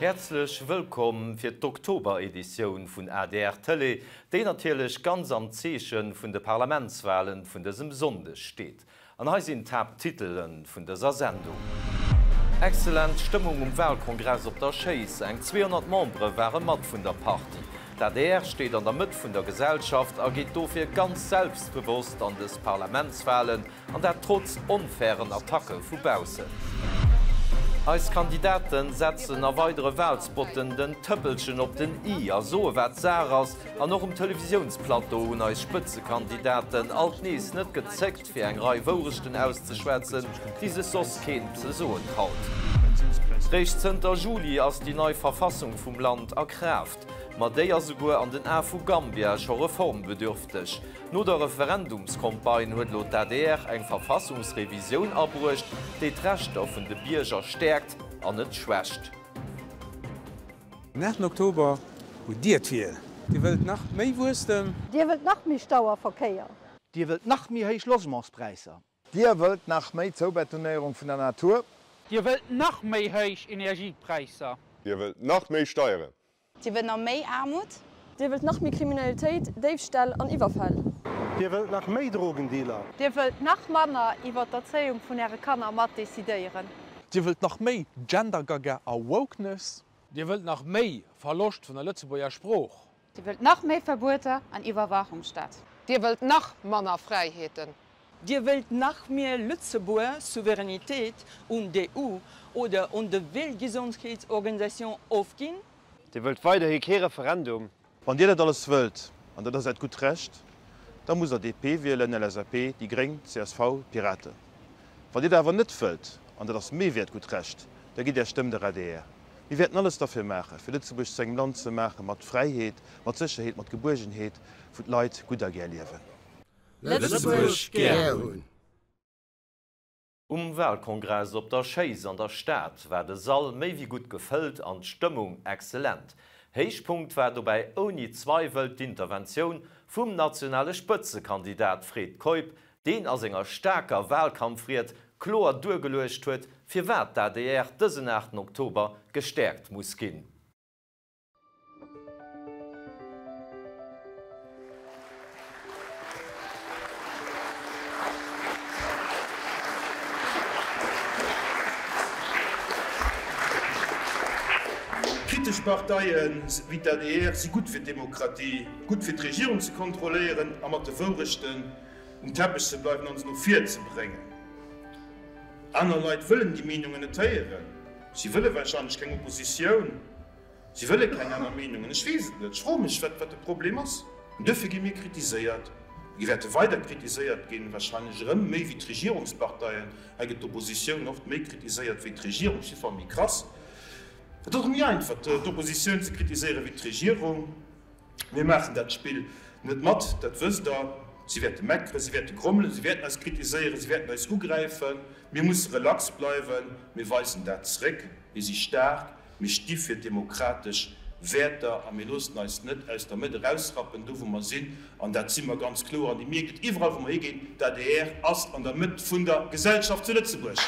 Häerzlech wëllkomm fir d'Oktober-Editioun vun adr Tëlee, déi natierlech ganz am Zeeche vun de Parlamentswalen vun dësem Sonndeg steet. An hei sinn d'Haapttitele vun dëser Sendung. Excellent Stëmmung um Walkongress op der Schéiss, eng 200 Membere ware mat vun der Partie. D'adr steet an der Mëtt vun der Gesellschaft a geet dofir ganz selbstbewosst an dës Parlamentswalen. An dat trotz onfairen Attacke vu baussen. Eis Kandidaten setzen a weidere Wahlspotten den Tëppelchen op den i a soe wat Saach ass. An och um Televisiounsplateau hunn eis Spëtzekandidaten alt nees net gezéckt fir eng Rei Wourechten auszeschwätzen, déi sech soss keen ze soen traut. Réischt zënter Juli ass déi nei Verfassung vum Land a Kraaft. Ma déi ass esouguer an den Ae vu Gambia scho reformbedürfteg. No der Referendumscampagne huet elo d'ADR eng Verfassungsrevisioun abruecht, déi d'Rechter vun de Bierger stäerkt an net schwächt. Den 8 Oktober hutt Dir d'Wiel. Dir wëllt nach méi Wuesstem? Dir wëllt nach méi Stau a Verkéier? Dir wëllt nach méi héich Logementspräisser? Dir wëllt nach méi Zoubetonéierung vun der Natur? Dir wëllt nach méi héich Energiepräisser? Dir wëllt nach méi Steieren? Dir wëllt nach méi Aarmut? Dir wëllt nach méi Kriminalitéit, Déifställ an Iwwerfäll? Dir wëllt nach méi Drogendealer? Dir wëllt nach manner iwwer d'Erzéiung vun Äre Kanner matdecidéieren? Dir wëllt nach méi Gender-Gaga a Wokeness? Dir wëllt nach méi Verloscht vun der Lëtzebuerger Sprooch? Dir wëllt nach méi Verbueter an Iwwerwaachungsstaat? Dir wëllt nach manner Fräiheeten? Dir wëllt nach mehr Lëtzebuerger Souveränitéit un d'EU oder un de Weltgesondheetsorganisation ofginn? Dir wëllt weiderhi kee Referendum? Wann Dir dat alles wëllt, an dat ass Äert gutt Recht, da musst Der DP wielen, LSAP, déi Gréng, csv, Piraten. Wann Dir dat awer net wëllt, an dat ass méi wéi Äert gutt Recht, da gitt Är Stëmm der adr. Mir wäerten alles derfir maachen, fir Lëtzebuerg zu engem Land ze maachen mat Fräiheet, mat Sécherheet, mat Gebuergenheet, wou d'Leit gutt a gär liewen. Lëtzebuerg gär hunn. Um Wahlkongress op der Schéiss an der Stad war de Sall méi wéi gutt gefëllt an d'Stëmmung excellent. Héichpunkt war dobäi ouni Zweiwel d'Interventioun vum nationale Spëtzekandidat Fred Keup, deen a senger staarker Wahlkampfried kloer duergeluecht huet, firwat d'ADR dësen 8 Oktober gestäerkt muss ginn. Kritesch Parteie wéi d'ADR si gutt fir d'Demokratie, gutt fir d'Regierung ze kontrolléieren a mat de Wourechten um Teppech ze bleiwen an se no vir ze bréngen. Aner Leit wëllen déi Meenungen net héieren. Si wëlle warscheinlech keng Oppositioun. Si wëlle keng aner Meenungen. Ech weess et net. Ech froe mech, wat de Problem ass. An duerfir gi mir kritiséiert. Mir wäerte weider kritiséiert ginn, warscheinlech erëm méi wéi d'Regierungsparteien. Hei gëtt d'Oppositioun oft méi kritiséiert wéi d'Regierung, op jidde Fall méi krass. Et ass och méi einfach, d'Oppositioun ze kritiséieren wéi d'Regierung. Mir maachen dat Spill net mat, dat wësst Der. Si wäerte meckeren, si wäerte grommelen, si wäerten eis kritiséieren, si wäerten eis ugräifen. Mir musse relax bleiwen, mir weisen dat zréck. Mir si staark, mir sti fir demokratesch Wäerter a mir loossen eis net aus der Mëtt erausrappen, do wou mer sinn. An dat si mer ganz kloer an Dir mierkt et iwwerall wou mer higinn, d'ADR ass an der Mëtt vun der Gesellschaft zu Lëtzebuerg.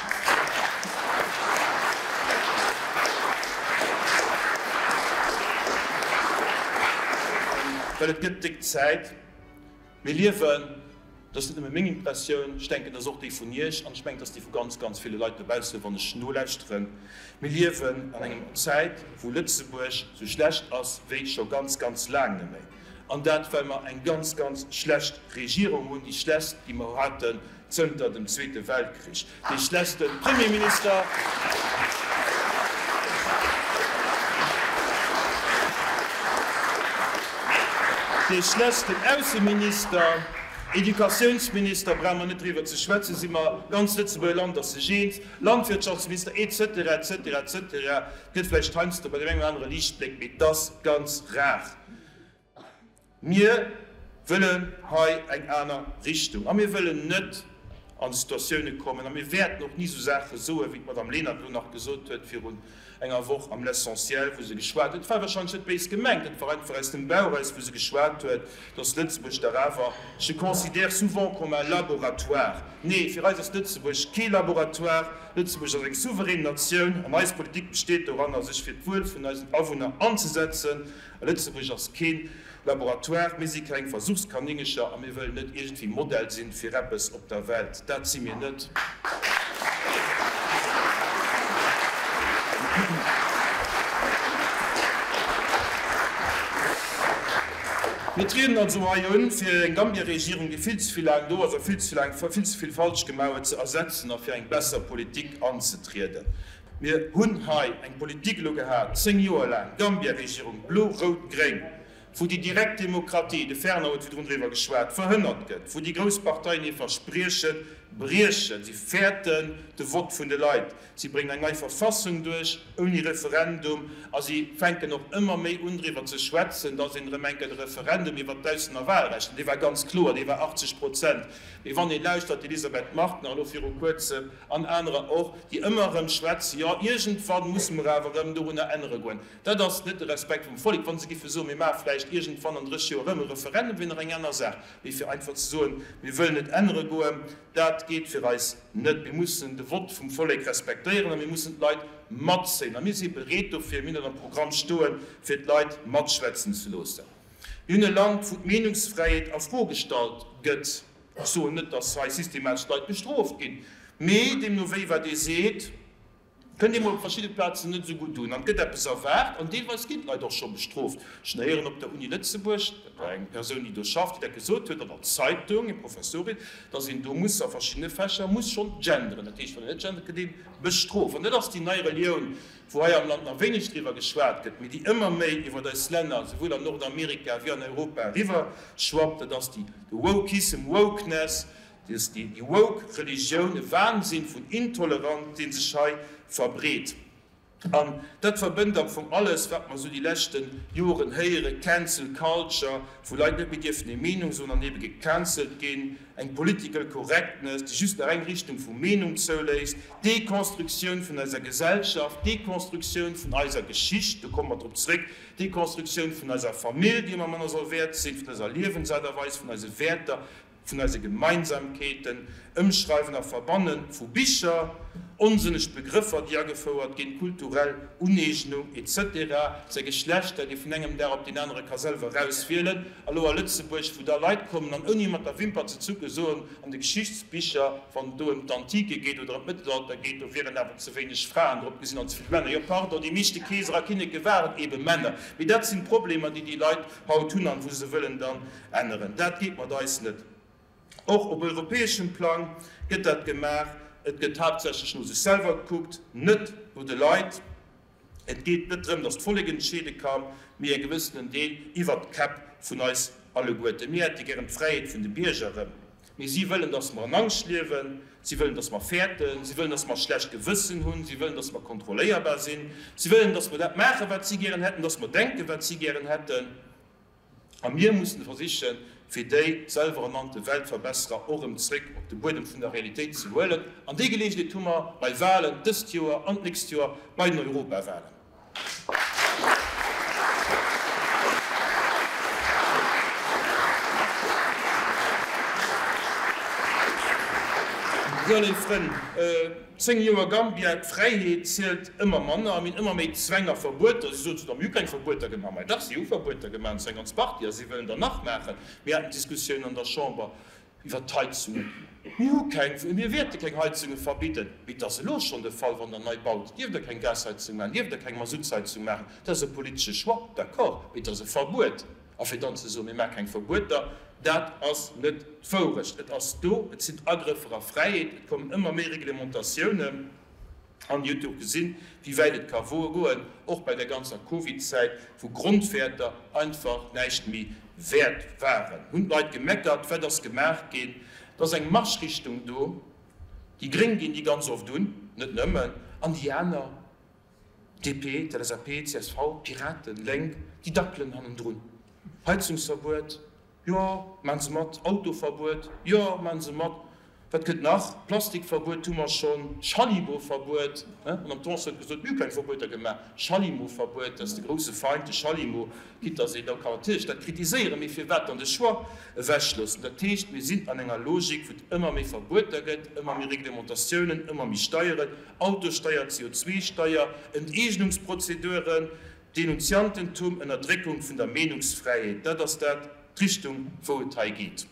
Well et gëtt déck Zäit. Mir liewen, dat ass net nëmme meng Impressioun, ech denken, dat ass och déi vun Iech an ech mengen, dat ass déi vu ganz, ganz ville Leit dobaussen, wann ech nolauschteren, mir liewen an engem Zäit, wou Lëtzebuerg sou schlecht ass wéi scho ganz, ganz laang net méi. An dat, well mer eng ganz, ganz schlecht Regierung hunn, déi schlechtst, déi mer haten zënter dem Zweete Weltkrich, dee schlechtste Premierminister, dee schlechtsten Ausseminister, Educatiounsminister, brauche mer net driwwer ze schwätzen, si mer, ganz Lëtzebuerger Land ass sech eens, Landwirtschaftsminister, et cetera, et cetera, et cetera. Et gëtt vläicht heiansdo bei deem engen oder anere Liichtbléck, mee et ass ganz rar. Mir wëllen hei eng aner Richtung a mir wëllen net. An Situatioune kommen. A mir wäerten och ni esou Saache soen, wéi d'Madame Lenert elo nach gesot huet virun enger Woch am L'Essentiel, wou se geschwat huet, et war wahrscheinlech net béis gemengt, et war einfach aus dem Bauch eraus, wou se geschwat huet, dass Lëtzebuerg dach awer se considère souvent comme un laboratoire. Nee, fir eis ass Lëtzebuerg kee Laboratoire. Lëtzebuerg ass eng souverän Natioun an eis Politik besteet doranner, sech fir d'Wuel vun eisen Awunner anzesetzen. A Lëtzebuerg ass keen Laboratoire, mir si keng Versuchskaningecher a mir wëllen net iergendwéi Modell sinn fir eppes op der Welt. Dat si mir net. Mir trieden also hei un, fir eng Gambia-Regierung, déi vill ze vill laang do ass a vill ze laang vill ze vill falsch gemaach huet, ze ersetzen a fir eng besser Politik anzetrieden. Mir hunn hei eng Politik elo gehat, 10 Joer laang, Gambia-Regierung, blo, rout, gréng, wou déi direkt Demokratie, de Fernand huet virdrun driwwer geschwat, verhënnert gëtt, wou déi grouss Parteien hir Versprieche briechen. Si fäerten de Vott vun de Leit, si bréngen eng nei Verfassung duerch ouni Referendum a si fänken och ëmmer méi un driwwer ze schwätzen, datt een erëm eng Kéier de Referendum iwwert d'Auslännerwahlrecht, an dee war ganz kloer, dee war 80 Prozent, mee wann ee lauschtert, d'Elisabeth Margue nach elo viru kuerzem an anerer och, déi ëmmer erëm schwätzen, jo iergendwann musse mer awer erëm dorunner ännere goen. Dat ass net de Respekt vum Vollek. Wa se giffe soen, mir maache vläicht iergendwann an 30 Joer erëm e Referendum, wier nach eng aner Saach. Mee fir einfach ze soen, mir wëllen et ännere goen, dat geet fir eis net. Mir mussen de Vott vum Vollek respektéieren a mir mussen d'Leit matzéien. A mir si bereet dofir, mir hunn dat am Programm stoen, fir d'Leit matschwätzen ze loossen. Mir hunn e Land, wou d'Meenungsfräiheet a Fro gestallt gëtt. Ech soen net, dass hei systematesch Leit bestrooft ginn, mee deemno wéi wat ee seet, kënnt ee mol op verschidde Plazen net esou gutt un an et gëtt eppes erwaart an deelweis ginn d'Leit och scho bestrooft. Ech hunn héieren op der Uni Lëtzebuerg, dat war eng Persoun, déi do schafft, déi dat gesot huet, an der Zeitung, eng Professorin, dass een do muss a verschiddene Fächer muss schonn genderen. Dat heescht, wann een net gendert, gëtt ee bestrooft. An dat ass déi nei Relioun, wou hei am Land nach wéineg driwwer geschwat gëtt, mee déi ëmmer méi iwwer eis Länner, souwuel an Nordamerika wéi an Europa, eriwwer schwappt, dat ass déi, de Wokism, Wokeness, dat ass déi, déi woke Religioun, e Wahnsinn vun Intoleranz, dee sech hei verbreet. An dat verbënnt am Fong alles, wat mer esou déi leschte Joren héieren, Cancel Culture, wou Leit net méi dierfen hir Meenung soen an ebe gecancelt ginn, eng Political Correctness, déi just nach eng Richtung vu Meenung zouléisst, Dekonstruktioun vun eiser Gesellschaft, Dekonstruktioun vun eiser Geschicht, do komme mer drop zréck, Dekonstruktioun vun eiser Famill, déi ëmmer manner soll wäert sinn, vun eiser Liewensaart a Weis, vun eise Wäerter, vun eise Gemeinsamkeeten, Ëmschreiwen a Verbanne vu Bicher, onsënneg Begrëffer, déi agefouert ginn, kulturell Uneegnung, etc. Säi Geschlecht, dat ee vun engem Dag op deen anere ka selwer erauswielen. A lo a Lëtzebuerg, wou da Leit kommen an ouni mat der Wimper ze zucke soen, an de Geschichtsbicher, wann et do ëm d'Antike geet oder ëm d'Mëttelalter geet, do wieren awer ze wéineg Fraen drop gesinn an ze vill Männer. Jo, pardon, déi meeschte Keeser a Kinneke waren ebe Männer. Mee dat sinn d'Problemer, déi déi Leit haut hunn an wou se wëllen dann änneren. Dat geet mat eis net. Och op europäeschem Plang gëtt dat gemaach. Et gëtt haaptsächlech no sech selwer gekuckt, net no de Leit. Et geet net drëm, datt d'Vollek entscheede kann, mee e gewëssenen Deel iwwert d'Käpp vun eis alleguerten. Mir hätte gären d'Fräiheet vun de Bierger erëm, mee si wëllen, datt mer an Angscht liewen, si wëllen, datt mer fäerten, si wëllen, datt mer e schlecht Gewëssen hunn, si wëllen, datt mer kontrolléierbar sinn, si wëllen, datt mer dat maachen, wat si gären hätten, datt mer denken, wat si gären hätten. A mir mussen versichen, fir déi selwerernannte Weltverbesserer och erëm zréck op de Buedem vun der Realitéit ze huelen. An déi Geleegenheet hu mer bei Wahlen dëst Joer an d'nächst Joer bei den Europawahlen. Sou, léif Frënn, 10 Joer Gambia, d'Fräiheet zielt ëmmer manner a mir hunn ëmmer méi Zwäng a Verbueter. Si soen zwar, mir hu keng Verbueter gemaach. Mä dach, si hu Verbueter gemaach, an zwar eng ganz Partie, a si wëllen der nach maachen. Mir haten d'Diskussioun an der Chamber iwwert d'Heizungen. Mir hu keng, mir wäerte keng Heizunge verbidden. Mee et ass elo schonn de Fall, wann Der nei baut, dierft Der keng Gasheizung maachen, dierft Der keng Masuttsheizung maachen. Dat ass e politesche Choix, d'accord, mee et ass e Verbuet. A fir dann ze soen, mir maache keng Verbueter, dat ass net d'Wourecht. Et ass do, et sinn Agrëffer a Fräiheet, et kommen ëmmer méi Reglementatiounen. An Dir hutt jo och gesinn, wéi wäit et ka goen, och bei der ganzer Covid-Zäit, wou Grondwäerter einfach näischt méi wäert waren. Hunn d'Leit gemeckert, wat ass gemaach ginn? Et ass eng Marschrichtung do. Déi Gréng ginn déi ganz oft un, net nëmmen, an déi aner. DP, d'LSAP, csv, Piraten, Lénk, déi dackelen hannendrun. Heizungsverbuet, jo, maan se mat. Autoverbuet, jo, maan se mat. Wat kënnt nach? Plastikverbuet hu mer schonn, Schallimo-Verbuet, d'Madame Tanson huet gesot, mir hu keng Verbueter gemaach. Schallimo-Verbuet, dat ass de grousse Feind, de Schallimo. Quitte dass een da kann natierlech dat kritiséieren, mee firwat dann de Choix ewechloossen? Dat heescht, mir sinn an enger Logik, wou et ëmmer méi Verbueter gëtt, ëmmer méi Reglementatiounen, ëmmer méi Steieren, Autosteier, CO2-Steier, Enteegnungsprozeduren, Denunziantentum, Ënnerdréckung vun der Meenungsfräiheet. Dat ass dat, d'Richtung, wou et hei geet.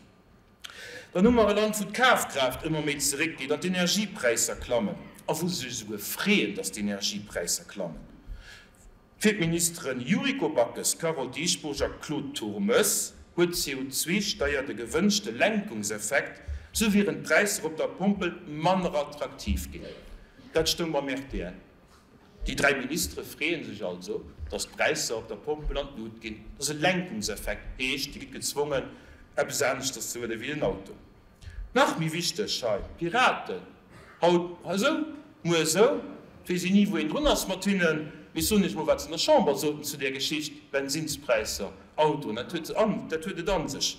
Dann hu mer e Land, wou d'Kafkraaft ëmmer méi zeréckgeet an d'Energiepräisser klammen, a wou se sech esouguer freeën, datt d'Energiepräisser klammen. Fir d'Ministeren Yuriko Backes, Carole Dieschbourg a Claude Turmes huet d'CO2-Steier de gewënschte Lenkungseffekt, sou wieren d'Präisser op der Pompel manner attraktiv ginn. Dat stoung beim rtl. Déi 3 Ministere freeë sech also, datt d'Präisser op der Pompel an d'Lut ginn. Dat ass e Lenkungseffekt, heescht, Dir gitt gezwongen, eppes aneschters ze huelen wéi den Auto. Nach méi wichteg hei, d'Piraten, haut esou, muer esou, et weess een ni, wou een drun ass mat hinnen. Mee ech soen Iech mol, wat se an der Chamber soten zu där Geschicht, Bensinnspräisser, Autoen, dat huet dat huet et a sech.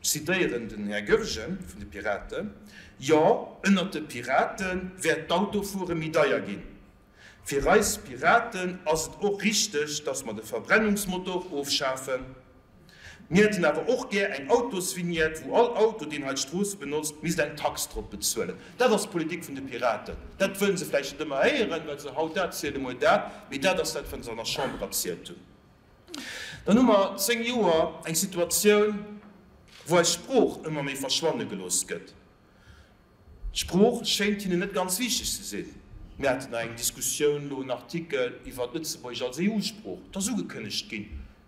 Ech zitéieren den Här Goergen vun de Piraten, Jo, ënnert de Pirate wäert d'Autofuere méi deier ginn. Fir eis Piraten ass et och richteg, datt mer de Verbrennungsmotor ofschafen. Mir hätten awer och gär eng Autosvignette, wou all Auto, deen hei d'Stroosse benotzt, misst eng Tax drop bezuelen. Dat ass d'Politik vun de Piraten. Dat wëllen se vläicht net ëmmer héieren, well se haut dat zielen, muer dat, mee dat ass dat, wat se an der Chamber erzielt hunn. Dann hu mer 10 Joer eng Situatioun, wou eis Sprooch ëmmer méi verschwanne gelooss gëtt. D'Sprooch schéint hinnen net ganz wichteg ze sinn. Mir haten nach eng Diskussioun elo, en Artikel iwwer d'Lëtzebuergesch als EU-Sprooch. Et ass ugekënnegt ginn.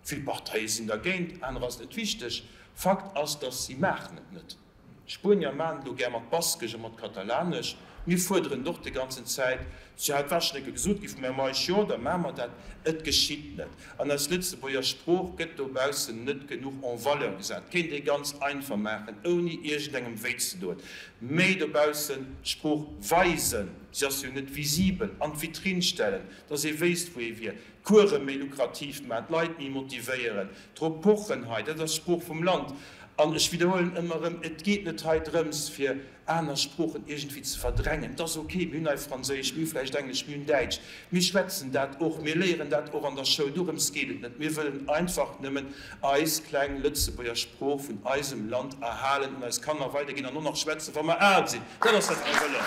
Vill Parteie sinn dergéint, anerer ass et net wichteg. Fakt ass, datt si maachen et net. D'Spuenier maachen et elo gär mat Baskesch a mat Katalanesch. Mir fuerderen et och déi ganzen Zäit. Tja, et war schonn eng Kéier gesot gi vum Här Meisch, jo, da maache mer dat. Et geschitt net. An eis Lëtzebuerger Sprooch gëtt dobaussen net genuch en valeur gesat. Kéint ee ganz einfach maachen, ouni iergendengem wéi ze doen. Méi dobaussen d'Sprooch weisen, si ass jo net visibel, an d'Vitrinn stellen, dass ee wéisst, wou ee wier. D'Course méi lukrativ maachen, d'Leit méi motivéieren, drop pochen hei, dat ass d'Sprooch vum Land. An ech widderhuelen ëmmer erëm, et geet net hei drëms, fir aner Sproochen iergendwéi ze verdrängen. Et ass ok, mir hunn hei Franséisch, mir hu vläicht Englesch, mir hunn Däitsch, mir schwätzen dat och, mir léieren dat och an der Schoul, dorëms geet et net. Mir wëllen einfach nëmmen eis kleng Lëtzebuerger Sprooch vun eisem Land erhalen, un eis Kanner weiderginn an och nach schwätzen, wa mer al sinn. Dat ass wat mir wëllen.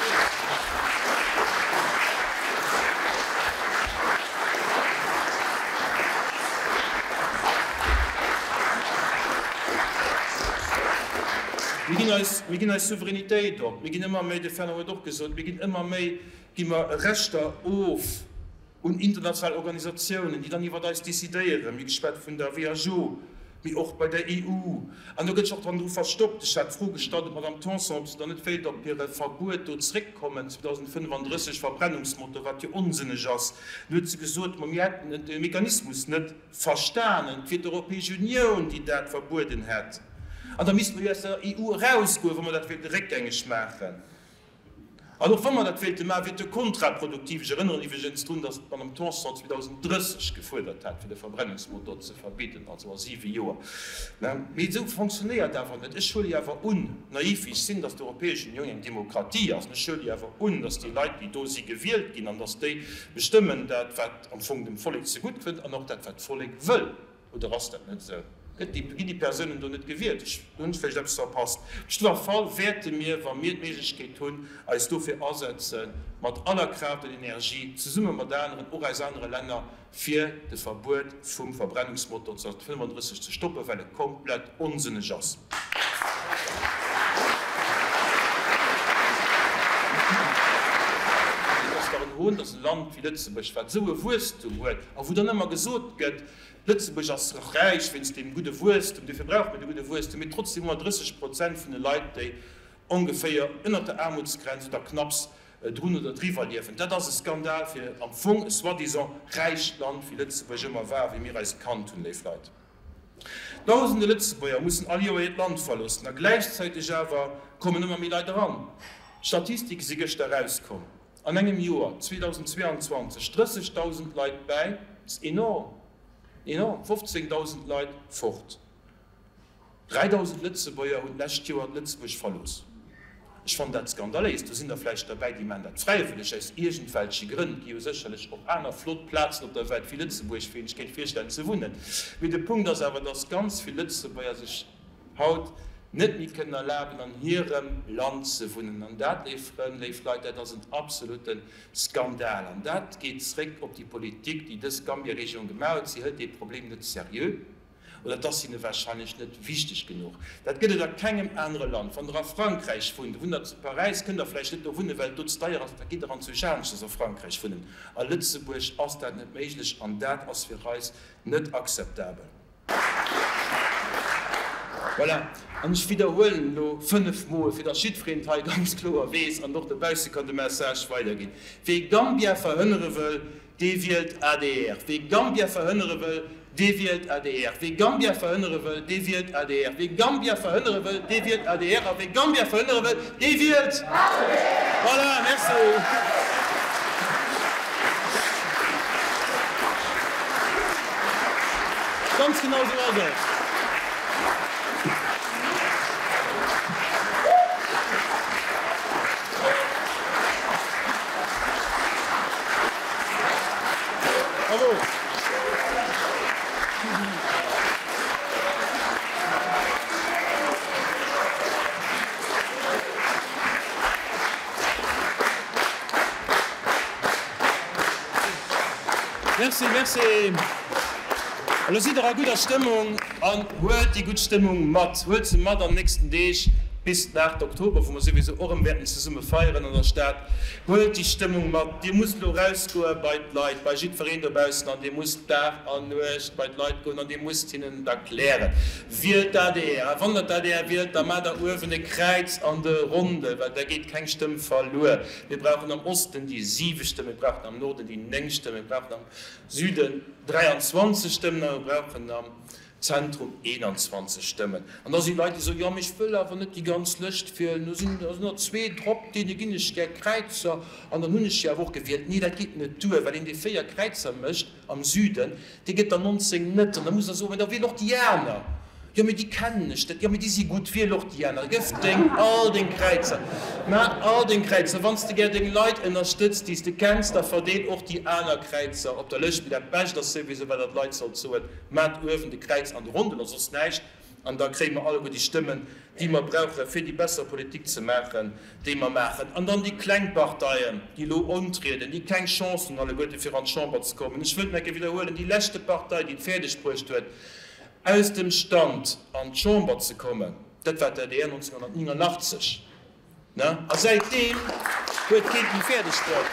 Mir ginn eis, mir ginn eis Souveränitéit op. Mir ginn ëmmer méi, de Fernand huet och gesot, mir ginn ëmmer méi, gi mer Rechter of. un international Organisatiounen, déi dann iwwert eis decidéieren, mir geschwat vun der WHO, mee och bei der EU. An do gëtt sech och dann dru verstoppt. Ech hat d'Fro gestallt un d'Madame Tanson, ob se dann net wéilt op hire Verbuet do zréckkommen, 2035, Verbrennungsmotor, wat jo onsënneg ass. An du huet se gesot, ma mir hätten de Mechanismus net verstanen, et wier d'Europäesch Unioun, déi dat verbueden hätt. An da misste mer jo aus der EU erausgoen, wa mer dat wéilte réckgängeg maachen. An och wa mer dat wéilte maachen, wier et jo kontraproduktiv. Ech erënneren iwwregens drun, datt d'Madame Tanson 2030 gefuerdert hat, fir de Verbrennungsmotor ze verbidden, also a siwe Joer. Mee esou fonctionnéiert awer net. Ech huele jo awer un, naiv wéi ech sinn, datt d'Europäesch Unioun eng Demokratie ass. An ech huele jo awer un, datt déi Leit, déi do si gewielt ginn, an datt déi bestëmmen dat, wat am Fong dem Vollek zegutt kënnt an och dat, wat d'Vollek wëll. Oder ass dat net esou? Gëtt déi, ginn déi Persounen do net gewielt? Ech, do hunn ech vläicht eppes verpasst. Op jidder Fall wäerte mir, wa mir d'Méiglechkeet hunn, eis dofir asetzen, mat aller Kraaft an Energie, zesumme mat aneren, och aus anere Länner, fir de Verbuet vum Verbrennungsmotor 2035 ze stoppen, well e komplett onsënneg ass. Et ass dach en Hohn, dass e Land wéi Lëtzebuerg, wat esou e Wuesstum huet a wou dann ëmmer gesot gëtt, Lëtzebuerg ass räich wéinst deem gudde Wuesstum, dofir brauche mir de gudde Wuesstum, mee trotzdem hu mer 30 Prozent vun de Leit, déi ongeféier ënnert der Aarmutsgrenz oder knapps drun oder driwwer liewen. Dat ass e Skandal fir am Fong e soi-disant räicht Land, wéi Lëtzebuerg ëmmer war, wéi mir eis et kannt hunn, léif Leit. Dausende Lëtzebuerger mussen all Joer hiert Land verloossen a gläichzäiteg awer kommen ëmmer méi Leit eran. D'Statistike si gëschter erauskomm. An engem Joer, 2022, 30.000 Leit bäi, ass enorm, enorm, 15.000 Leit fort. 3.000 Lëtzebuerger hunn d'lescht Joer Lëtzebuerg verlooss. Ech fannen dat skandaléis. Do sinn der vläicht derbäi, déi maachen dat fräiwëlleg aus iergendwelche Grënn. Et gi jo sécherlech och aner flott Plazen op der Welt wéi Lëtzebuerg, wou een sech kéint virstellen ze wunnen. Mee de Punkt ass awer, dass ganz vill Lëtzebuerger sech haut net méi kënnen erlaben, an hirem Land ze wunnen. An dat, léif Frënn, léif Leit, dat ass en absolute Skandal. An dat geet zréck op déi Politik, déi dës Gambia-Regierung gemaach huet. Si hëlt dee Problem net seriö. Oder et ass hinne warscheinlech net wichteg genuch. Dat gëtt et a kengem anere Land. Wann Der a Frankräich wunnt, wunnt Der zu Paräis, kënnt Der vläicht net do wunnen, well et do ze deier ass, da gitt Der anzwousch aneschters a Frankräich wunnen. A Lëtzebuerg ass dat net méiglech an dat ass fir eis net akzeptabel. Voilà. An ech widderhuelen elo fënnefmol, fir datt jiddwereen et hei ganz kloer weess an och dobausse kann de Message weiderginn, Wee Gambia verhënnere wëll, Dee wielt adr. Wee Gambia verhënnere wëll, dee wielt adr. Wee Gambia verhënnere wëll, dee wielt adr. Wee Gambia verhënnere wëll, dee wielt adr. A wee Gambia verhënnere wëll, dee wielt adr. Voilà, merci. Ganz genau esou ass et. Bravo! Merci, merci. Elo sidd der a gudder Stëmmung an huelt déi gutt Stëmmung mat. Huelt se mat an den nächsten Deeg bis den 8 Oktober, wou mer souwisou och erëm wäerten zesumme feieren an der Stad. Huelt déi Stëmmung mat. Dir musst elo erausgoe bei d'Leit, bei jiddwereen dobaussen an Dir musst Dag an Nuecht bei d'Leit goen an Dir musst hinnen et erklären. Wielt d'ADR! A wann Der d'ADR wielt, da maacht Der uewen e Kräiz an de Rondel, well da geet keng Stëmm verluer. Mir brauchen am Osten déi siwe Stëmmen, mir brauchen am Norden déi néng Stëmmen, mir brauchen am Süden 23 Stëmmen a mir brauchen am Zentrum 21 Stëmmen. An da si Leit, déi soen, jo, mee ech wëll awer net déi ganz Lëscht wielen, do sinn der zwee drop, deene ginn ech gär Kräizer an dann hunn ech déi awer och gewielt. Nee, dat geet net duer, well een, dee véier Kräizer mécht am Süden, dee gëtt der 19 net. An da muss der soen, mä da wiel och déi aner. Jo, mee déi kennen ech net. Jo, mee déi si gutt, wiel och déi aner. Gëff deng all deng Kräizer, maach all deng Kräizer. Wann s de gär deng Leit ënnerstëtz, déi s de kenns, da verdeel och déi aner Kräizer op der Lëscht. Mee dat Bescht ass souwisou, wat der d'Leit sollt soen, Maat uewen de Kräiz an de Rondel a soss näischt, an da kréie mer alleguer déi Stëmmen, déi mer brauche fir déi besser Politik ze maachen, déi mer maachen. An dann déi kleng Parteien, déi elo untrieden, déi keng Chance hunn alleguerte fir an d'Chamber ze kommen. Ech wëllt nach eng Kéier widderhuelen, déi leschte Partei, déi et fäerdeg bruecht huet, aus dem Stand an d'Chamber ze kommen, dat war d'ADR 1989. Ne? A säitdeem huet keen et méi fäerdeg bruet.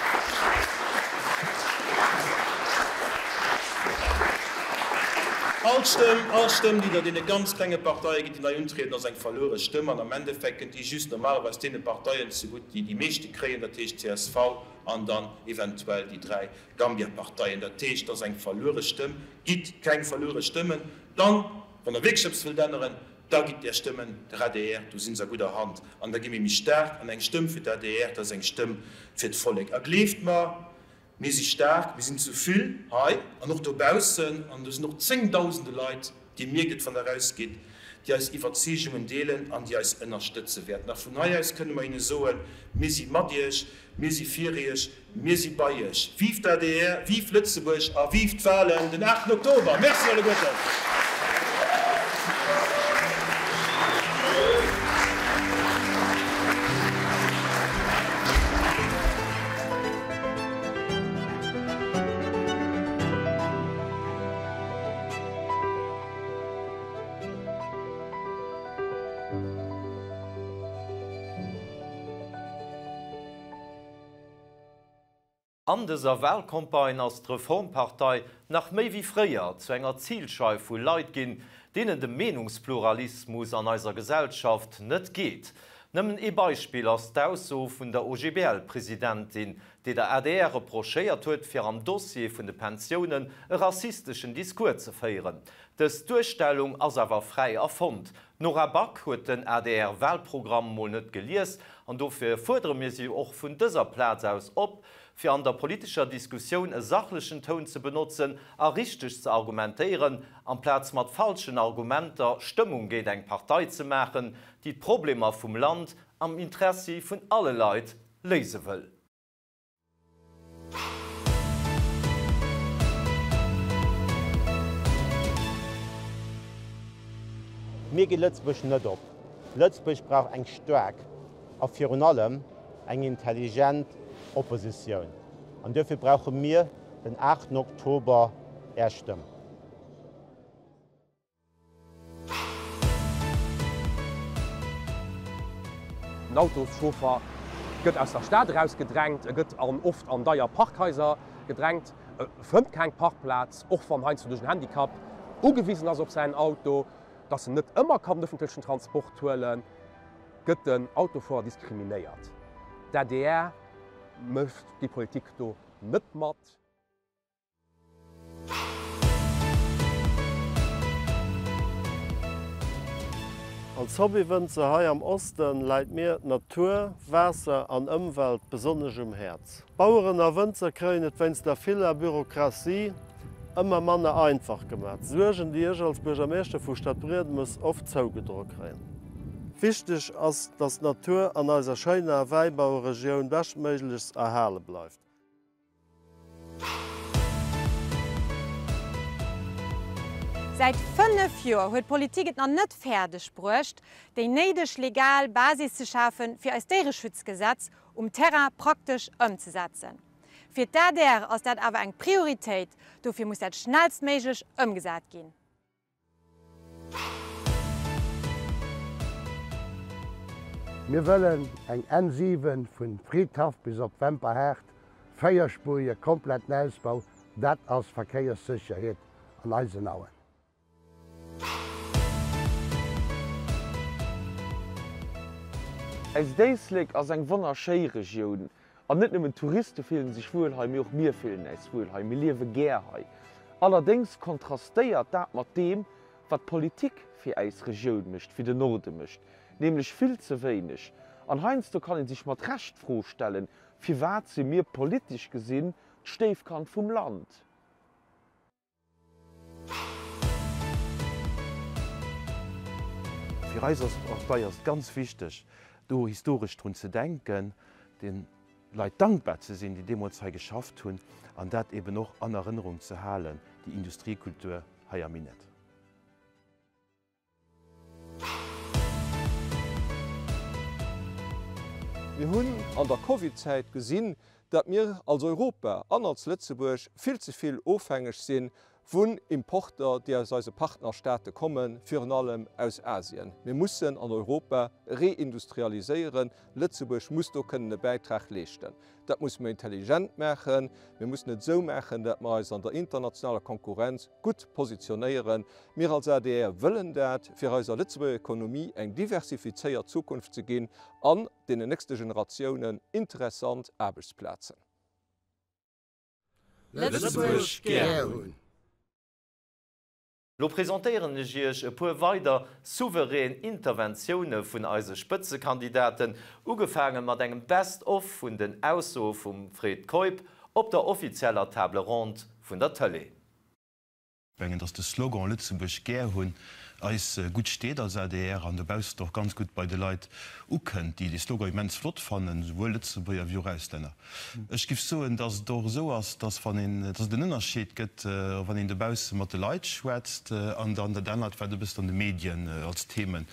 All Stëmm, all Stëmm, déi Der deene ganz klenge Parteie gitt, déi nei untrieden, ass eng verluere Stëmm. An am Endeffekt kënnt déi just normalerweis deene Parteien zegutt, déi déi meeschte kréien, dat heescht csv an dann eventuell déi 3 Gambia-Parteien. Dat heescht, et ass eng verluere Stëmm. Gitt keng verluere Stëmmen. Dann, wann Der wierklech eppes wëllt änneren, Da gitt Är Stëmmen der adr, do si se a gudder Hand an da gi mir méi staark. An eng Stëmm fir d'ADR, dat ass eng Stëmm fir d'Vollek. A gleeft mer, mir si staark, mir sinn zu vill hei an och dobaussen an do sinn och zéngdausende Leit, Dir mierkt et, wann Der erausgitt, déi eis Iwwerzeegungen deelen an déi eis ënnerstëtze wäerten. A vun hei aus kënne mer hinne soen, Mir si mat Iech, mir si fir Iech, Mir si bei Iech. Vive d'ADR, vive Lëtzebuerg a vive d'Wahlen den 8 Oktober! Merci alleguerten! An dëser Wahlcampagne ass d'Reformpartei nach méi wéi fréier zu enger Zilscheif vu Leit ginn, deenen de Meenungspluralismus an eiser Gesellschaft net geet. Nëmmen ee Beispill ass d'Ausso vun der OGBL-Presidentin. déi der adr reprochéiert huet, fir am Dossier vun de Pensiounen e rassisteschen Discours ze féieren. Dës Duerstellung ass awer fräi erfonnt. D'Nora Back huet den ADR-Wahlprogramm mol net gelies an dofir fuerdere mir si och vun dëser Plaz aus op, fir an der politescher Diskussioun e sachlechen Toun ze benotzen a richteg ze argumentéieren, amplaz mat falschen Argumenter Stëmmung géint eng Partei ze maachen, déi d'Problemer vum Land am Interessi vun alle Leit léise wëll. Mir gi Lëtzebuerg net op. Lëtzebuerg brauch eng staark a virun allem eng intelligent Oppositioun. An duerfir brauche mir den 8 Oktober Är Stëmm. Den Autoschauffer gëtt aus der Stad erausgedrängt, e gëtt an oft an deier Parkhaiser gedrängt, e fënnt keng Parkplaz, och wann heiansdo duerch en Handicap ugewisen ass op säin Auto, dass en net ëmmer kann den ëffentlechen Transport huelen, gëtt den Autofuerer diskriminéiert. D'adr mécht déi Politik do net mat. Als Hobbywënzer hei am Osten läit mir d'Natur, Waasser an Ëmwelt besonnesch um Häerz. Baueren a Wënzer kréien et wéinst der viller Bürokratie ëmmer manner einfach gemat. Suergen, déi ech als Buergermeeschter vu Stadbriedemes oft zougedroe kréien. Wichteg ass, dass d'Natur an eiser schéiner Wäibaueregioun beschtméiglechst erhale bleift. Säit 5 Joer huet d'Politik et nach net fäerdeg bruecht, déi néideg legal Basis ze schafen, fir eist Déiereschutzgesetz um Terrain praktesch ëmzesetzen. Fir d'ADR ass dat awer eng Prioritéit, dofir muss dat schnellstméiglech ëmgesat ginn. Mir wëllen eng N 7 vun Fridhaff bis op Wemperhaart, véierspurige kompletten Ausbau, dat ass Verkéierssécherheet an eisen Auen. Eist Éislek ass eng wonnerschéi Regioun an net nëmmen d'Touriste fillen sech wuel hei, mee och mir fillen äis wuel hei, mir liewe gär hei. Allerdéngs kontrastéiert dat mat deem, wat d'Politik fir äis Regioun mécht, fir den Norde mécht, nämlech vill ze wéineg. An heiansdo kann ee sech mat Recht d'Fro stellen, Firwat si mir politesch gesinn d'Stéifkand vum Land? Fir eis als Partei ass et ganz wichteg, do historesch drun ze denken, de Leit dankbar ze sinn, déi deemools hei geschafft hunn, an dat eben och an Erënnerung ze halen, déi Industriekultur hei am Minett. Mir hunn an der Covid-Zäit gesinn, datt mir als Europa an als Lëtzebuerg vill ze vill ofhängeg si vun Importer, déi aus eise Partnerstaate kommen, virun allem aus Asien. Mir mussen an Europa reindustrialiséieren. Lëtzebuerg muss do kënnen e Bäitrag leeschten. Dat musse mer intelligent maachen. Mir mussen et esou maachen, datt mer eis an der internationaler Konkurrenz gutt positionéieren. Mir als adr wëllen dat, fir eiser Lëtzebuerger Ekonomie eng diversifizéiert Zukunft ze ginn an deenen nächste Generatiounen interessant Aarbechtsplazen. Lëtzebuerg gär hunn. Lo presentéieren ech Iech e puer weider souverän Interventioune vun eise Spëtzekandidaten, ugefaange mat engem Best of vun den Aussoe vum Fred Keup op der offizieller Table ronde vun der Tëlee. Mengen, dass de Slogan Lëtzebuerg gär hunn eis gutt steet als adr an dobaussen och ganz gutt bei de Leit ukënnt, déi dee Slogan immens flott fannen, esouwuel Lëtzebuerger wéi och Auslänner. Ech giff soen, dass et och esou ass, dass wann een, dass et en Ënnerscheed gëtt, wann een dobausse mat de Leit schwätzt an dann dat anert, wat e bëssen an de Medien als Themen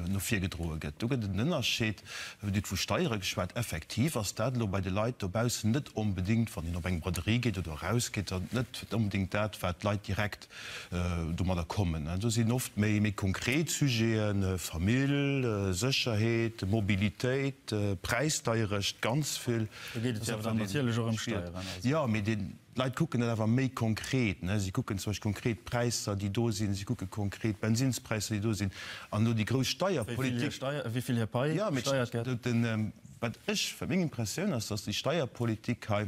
no vir gedroe gëtt. Do gëtt et en Ënnerscheed. Dir hutt vu Steiere geschwat. Effektiv ass dat elo bei de Leit dobaussen net onbedéngt, wann een op eng Braderie geet oder erausgeet, net onbedéngt dat, wat d'Leit direkt domadder kommen. Do sinn oft méi méi konkret Sujeten, Famill, Sécherheet, Mobilitéit, Präisdeierecht, ganz vill. Do geet et jo awer dann natierlech och ëm Steieren. Jo, mee d'Leit kucken dat awer méi konkret. Si kucken zum Beispill konkret d'Präisser, déi do sinn, si kucke konkret d'Bensinnspräisser, déi do sinn. An elo déi grouss Steierpolitik. Wéi vill hir Pai gesteiert gëtt. Jo, mee. Wat ech, wat meng Impressioun ass, dass déi Steierpolitik hei,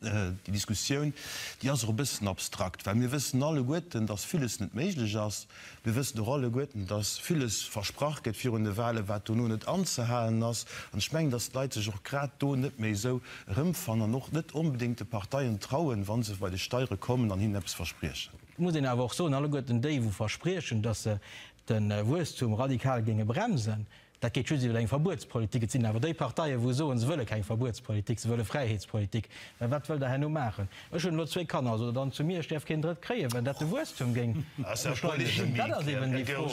déi Diskussioun, déi ass och e bëssen abstrakt, well mir wëssen alleguerten, dass villes net méiglech ass. Mir wëssen och alleguerten, dass villes versprach gëtt virun de Wahlen, wat dono net anzehalen ass. An ech mengen, dass d'Leit sech och grad do net méi esou erëmfannen an och net onbedéngt de Parteien trauen, wa se bei de Steiere kommen an hinnen eppes verspriechen. Et muss een awer och soen, alleguerten déi, wou verspriechen, dass se de Wuesstum radikal géinge bremsen, Dat geet just iwwer eng Verbuetspolitik. Et sinn awer déi Parteien, wou soen, se wëlle keng Verbuetspolitik, se wëlle Fräiheetspolitik. Mä wat wëllt Der herno maachen? Ech hunn elo zwéi Kanner, sot Der dann zu mir, ech däerf keen drëtt kréien, well dat de Wuesstum géing beschleunegen? Dat ass eben déi Fro.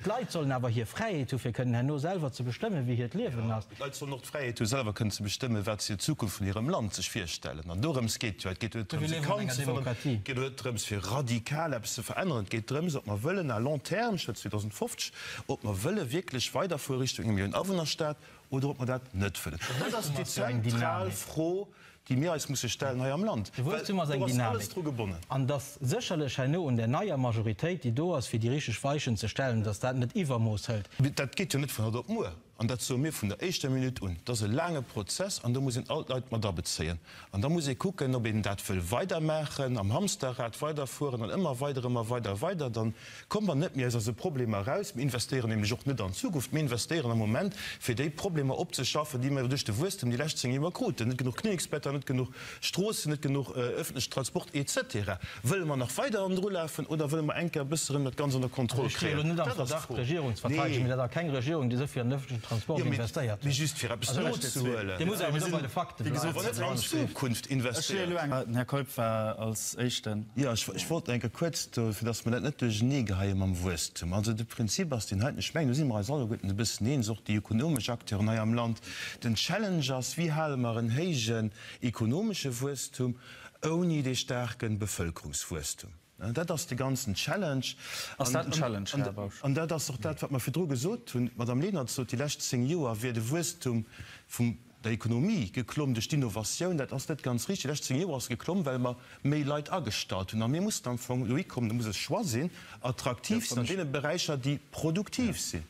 D'Leit sollen awer hir Fräiheet hu fir kënnen herno selwer ze bestëmmen, wéi hiert Liewen ass. D'Leit sollen och d'Fräiheet hu selwer kënnen ze bestëmmen, wat se hir Zukunft vun hirem Land sech virstellen. An dorëms geet jo. Et geet jo net drëms, e Kand ze verlëren. Et geet jo net drëms, fir radikal eppes ze veränneren. Et geet drëms, ob mer wëllen à long terme, ech schwätze 2050, ob mer wëlle wierklech weiderfuere Richtung eng Millioun-Awunner-Stad oder ob mer dat net wëllen. Dat ass déi zentral Fro, déi mir eis musse stellen hei am Land, De well Wuesstum ass eng do ass alles Dynamik. dru gebonnen. An et ass sécherlech herno un där neier Majoritéit, déi do ass, fir déi richteg Weichen ze stellen, datt dat net Iwwermooss hëlt. Dat geet jo net vun haut op muer. An dat soe mir vun der éischter Minutt un. Et ass e laange Prozess an do muss een all d'Leit mat abezéien. An da muss ee kucken, ob een dat wëll weidermaachen, am Hamsterrad weiderfueren an ëmmer weider, ëmmer weider, weider. Dann komme mer net méi aus eise Problemer eraus. Mir investéieren nämlech och net an d'Zukunft. Mir investéieren am Moment, fir déi Problemer opzeschaffen, déi mer duerch de Wuesstem déi lescht 10 Joer kruten, net genuch Kliniksbetter, net genuch Stroossen, net genuch öffentlechen Transport, et cetera. Wëlle mer nach weider hannendru lafen oder wëlle mer eng Kéier e bësse rëm dat Ganzt ënner Kontroll Also ech stehe elo kréien? net am Dat ass Verdacht, d'Fro. d'Regierung ze verteidegen, Nee. mee dat ass keng Regierung, déi esou vill an den öffentlechen Transport Jo, mee, investéiert mee huet. just fir eppes Also nozehuelen. Dir musst awer do bei de Fakte Wéi gesot, bleiwen. net an d'Zukunft investéiert. Den Här Keup war als Éischten. Jo, ech, ech wollt eng Kéier kuerz do, fir datt mer dat net duercheneegeheie mam Wuesstum. Also de Prinzip ass deen heiten, ech mengen, do si mer eis alleguerten e bëssen eens, och déi ökonomesch Acteuren hei am Land, Den Challenge ass, Wéi hale mer en héijen ekonomesche Wuesstum ouni dee staarke Bevëlkerungswuesstum? Dat ass de ganzen Challenge. Ass dat en Challenge, Här Bausch? An dat ass och dat, wat mer virdru gesot hunn. D'Madame Lenert sot, déi lescht 10 Joer wier de Wuesstum vum der Ekonomie geklomm duerch d'Innovatioun. Dat ass net ganz richtig. Déi lescht 10 Joer ass e geklomm, well mer méi Leit agestallt hunn. A mir mussen am Fong dohi kommen, do muss e Choix sinn, attraktiv sinn an deene Beräicher, déi produktiv sinn.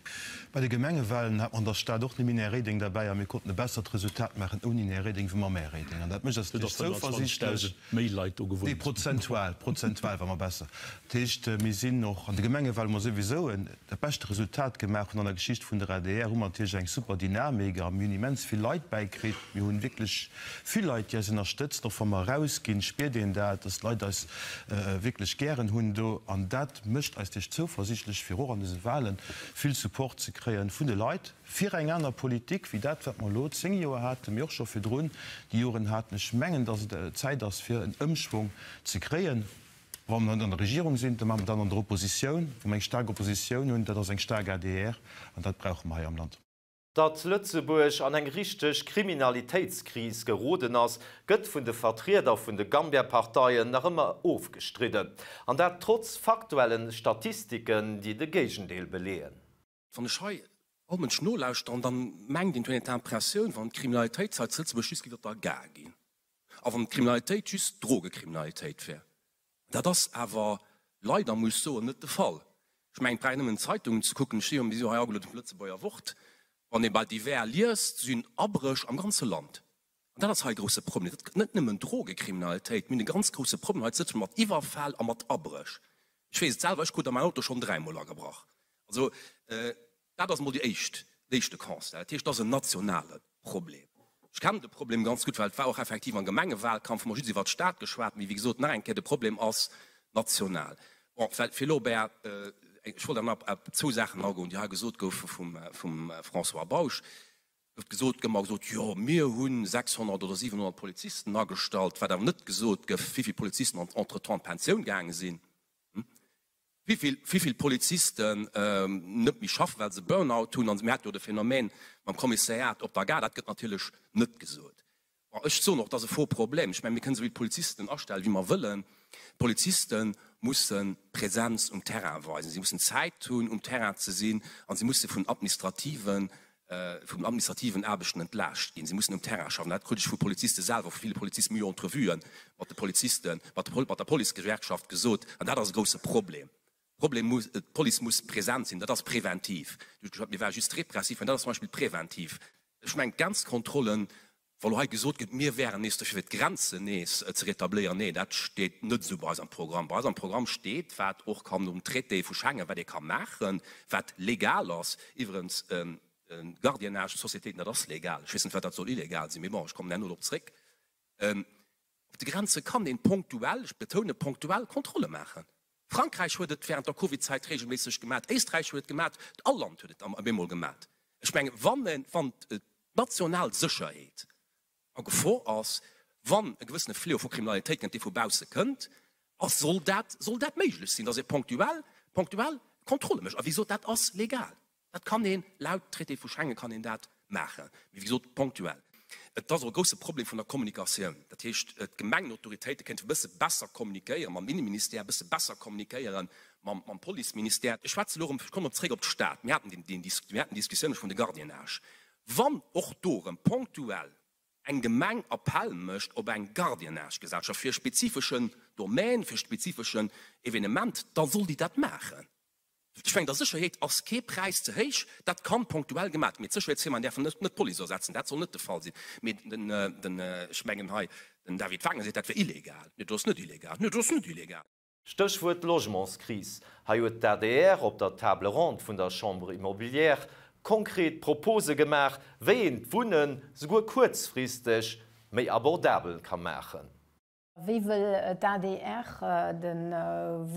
Bei de Gemengewahlen hat mer an der Stad och nëmmen Här Reding derbäi a mir konnten e bessert Resultat maachen ouni den Här Reding wéi mam Här Reding. An dat mécht eis natierlech zouversiichtlech. Méi Leit do gewunnt. Nee, prozentual, prozentual war mer besser. Dat heescht, mir sinn och an de Gemengewahlen hu mer souwisou en dat beschte Resultat gemaach hunn an der Geschicht vun der adr, hu mer natierlech eng super Dynamik a mir hunn immens vill Leit bäikritt. Mir hunn wierklech vill Leit, déi eis ënnerstëtzen. Och wa mer erausginn, spiert een dat, dass d'Leit eis wierklech gären hunn do. An dat mécht eis natierlech zouversiichtlech, fir och an dëse Wahlen vill Support ze kréien vun de Leit fir eng aner Politik wéi dat, wat mer elo 10 Joer haten, mee och scho virdrun déi Joren haten. Ech mengen, dass et Zäit ass, fir en Ëmschwong ze kréien. Wa mer net an der Regierung sinn, da maache mer dat an der Oppositioun. Wa mer eng staark Oppositioun hunn, dat ass eng staark adr, an dat brauche mer hei am Land. Datt Lëtzebuerg an eng richteg Kriminalitéitskris geroden ass, gëtt vun de Vertrieder vun de Gambia-Parteien nach ëmmer ofgestridden. An dat trotz faktuellen Statistiken, déi de Géigendeel beleeën. Wann ech hei all Mënsch nolauschteren, dann mengt een, et huet een d'Impressioun, wann d'Kriminalitéit hei zu Lëtzebuerg just géif op der Gare ginn a wann d'Kriminalitéit just Drogekriminalitéit wär. Dat ass awer leider, muss ech soen, net de Fall. Ech mengen, et brauch een nëmmen d'Zeitungen ze kucken, ech si jo, mir si jo hei agelueden vum Lëtzebuerger Wort, wann ee bei divers liest, sinn Abréch am ganze Land. An dat ass hei e grousse Problem. Et gëtt net nëmmen Drogekriminalitéit, mir hunn e ganz grousse Problem hei zu Lëtzebuerg mat Iwwerfäll a mat Abréch. Ech weess et selwer, ech krut a mäin Auto schonn dräimol agebrach. Also dat ass emol déi éischt, den éischte Constat. Dat heescht, et ass en nationale Problem. Ech kennen de Problem ganz gutt, well et war och effektiv am Gemengewalkampf, hu mer just iwwert d'Stad geschwat, mee wéi gesot, nach eng Kéier, de Problem ass national. Bon, well fir elo op Är, ech wollt awer nach op zwou Saachen agoen, déi hei gesot goufe vum, vum François Bausch. Gouf gesot, gëtt ëmmer gesot, jo mir hu 600 oder 700 Polizisten agestallt, wat awer net gesot gëff, wéivill Polizisten entretemps an d'Pensioun gaange sinn, wéivill, wéivill Polizisten net méi schaffen, well se Burnout hunn. An mir hate jo de Phänomen mam Kommissariat op der Gare, dat gëtt natierlech net gesot. Bon, ech soen och, et ass e faux Problem. Ech mengen, mir kënnen esou vill Polizisten astellen, wéi mer wëllen. D'Poliziste musse Präsenz um Terrain weisen. Si mussen Zäit hunn, um Terrain ze sinn, a si musse vun administrativen, vun administrativen Aarbechten entlaascht ginn. Si mussen um Terrain schaffen. Dat krut ech vu Poliziste selwer, vu ville Polizisten. Mir hu jo Entrevuen mat de Polizisten, mat de, mat der Policegewerkschaft gesot, an dat ass e grousse Problem. Problem muss, d'Police muss präsent sinn, dat ass präventiv. Mir ware just repressiv, mä dat ass zum Beispill präventiv. Ech mengen, d'Grenzkontrollen, wa lo hei gesot gëtt, mir wären nees dofir, fir d'Grenzen nees ze rétabléieren, nee, dat steet net esou bei eis am Programm. Bei eis am Programm steet, wat och kann nom Traité vu Schengen, wat ee ka maachen, wat legal ass. Iwwerens, Gardiennage-Sociétéiten, dat ass legal. Ech weess net, wat dat soll illegal sinn, mee bon, ech kommen herno drop zréck. Op de Grenze kann een ponktuell, ech betoune ponktuell, Kontrolle maachen. Frankräich huet et während der Covidzäit regelméisseg gemat, Éisträich huet et gemat, all Land huet et op eemol gemat. Ech mengen, wann en, wann d'national Sécherheet a Gefor ass, wann e gewëssene Fléau vu Kriminalitéit kënnt, dee vu bausse kënnt, ass, soll dat, soll dat méiglech sinn, datt ee ponktuell, ponktuell Kontrolle mécht. A wéi gesot, dat ass legal. Dat kann een, laut Traité vu Schengen kann een dat maachen, mee wéi gesot ponktuell. Et ass och e grousse Problem vun der Kommunikatioun. Dat heescht, d'Gemengenautoritéite kéinte e bësse besser kommunikéieren mam Inneministère, e bësse besser kommunikéiere mam Policeministère. Ech schwätze elo erëm, ech kommen erëm zréck op d'Stad. Mir haten déi, mir haten d'Diskussioune vun de Gardiennage. Wann och do erëm ponktuell eng Gemeng Appell mécht op eng Gardiennage-Gesellschaft fir e spezifeschen Domaine, fir e spezifeschen Evenement, da soll déi dat maachen. Ech mengen, der Sécherheet ass kee Präis ze héich. Dat kann ponktuell gemaat ginn. Mee d'Sécherheetsfirmaen däerfen net d'Police ersetzen. Dat soll net de Fall sinn. Mee den, den, ech mengen hei, den David Wagner seet, dat wär illegal. Nee, dat ass net illegal. Nee, dat ass net illegal. Stéchwuert Logementskris. Hei huet d'ADR op der Table ronde vun der Chambre immobilière konkret Propose gemaach, wéi een d'Wunnen, souguer kuerzfristeg, méi abordabel ka maachen. Wéi wëll d'ADR de